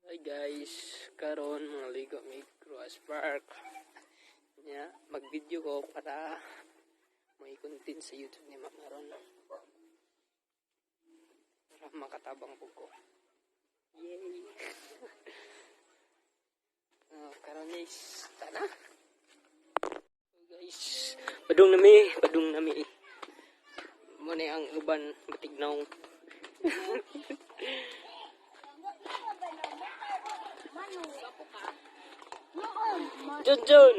Hi guys, karon mga ligo mi Roxas Park. Nya, mag-video ko para may content sa YouTube ni Mama ron. Para makatabang po ko. Yay! Karon guys, tara. So guys, padung nami, padung nami. Mao ni ang uban matignaw. John John.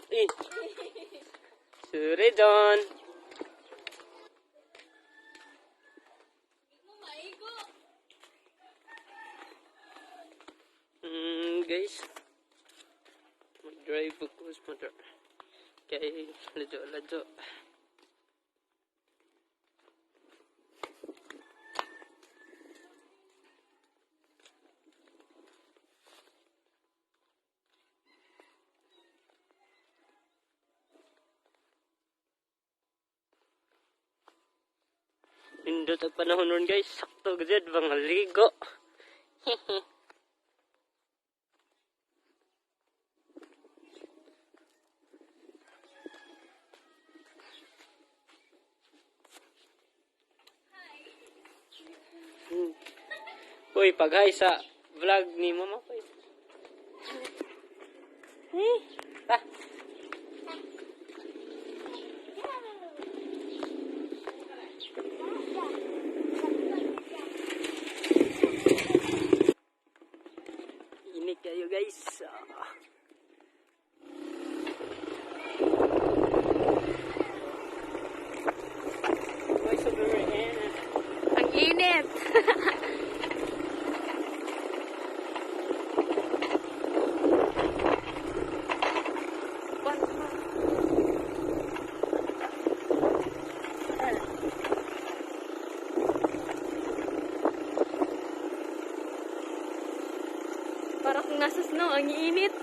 Eh. Sure John. Guys. Mag-drive ako sa motor. Kay ladyo ladyo. Nindot ang panahon nun, guys. Sakto gud bang ligo. Uy, pag-hi sa vlog ni Mama ko. Eh, ah. Init kayo, guys. Ah. Uy, sobrang init. Ang init. Para kung nasa snow, ang init.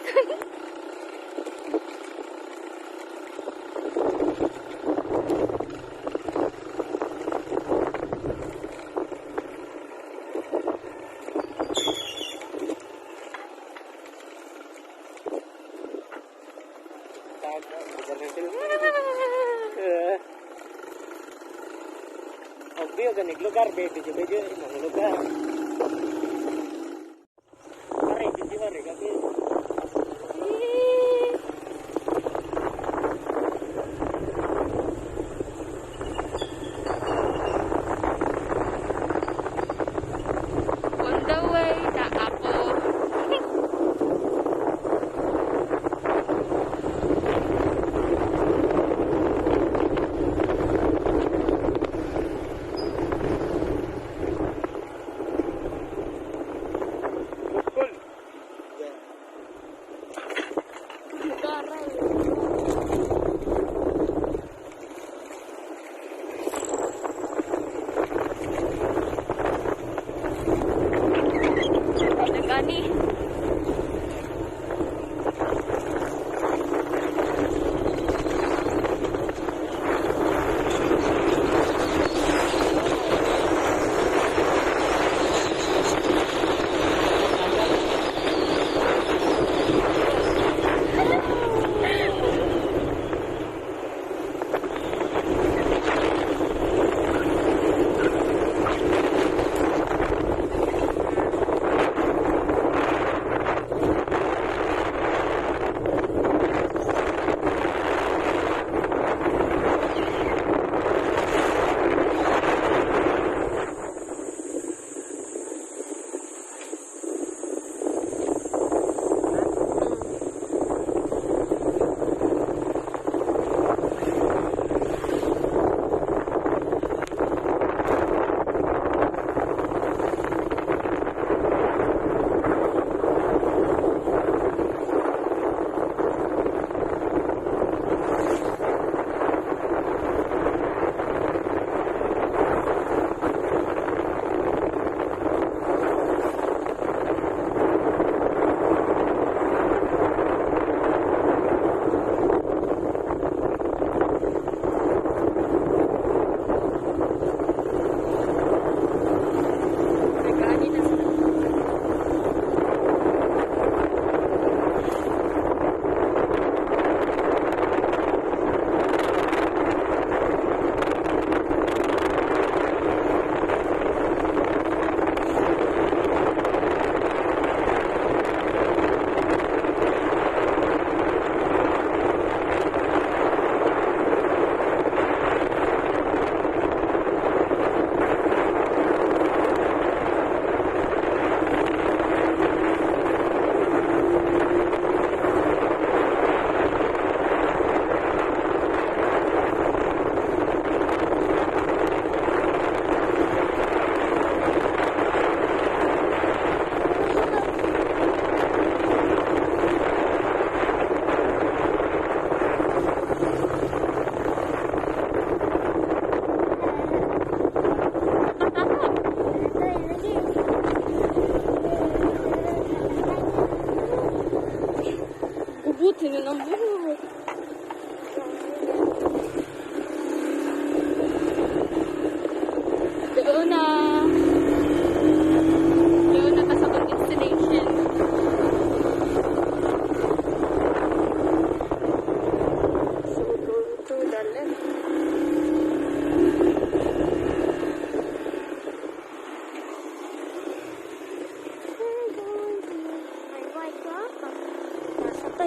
Eh. Obvio ganig lugar, baby, video imong lugar. Pare, video re gabi. On the way na ako.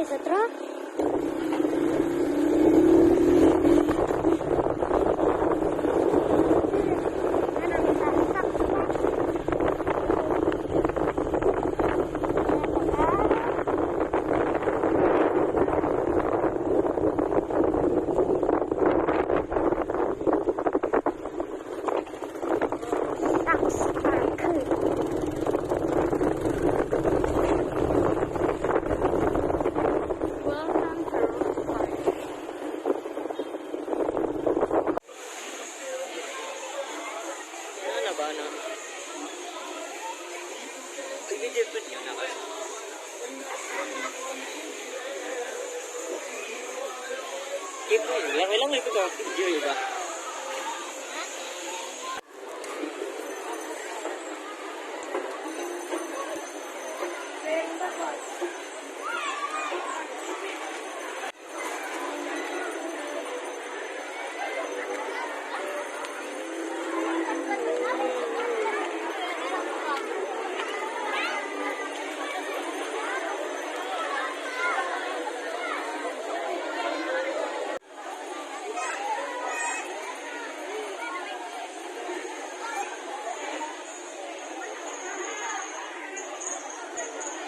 Diri sa truck. Ano ni sa truck? Trucks are good. Welcome to Rose Park. Ano na ba na? Video po niyo na kasi. Kaya lang ito ka video ba?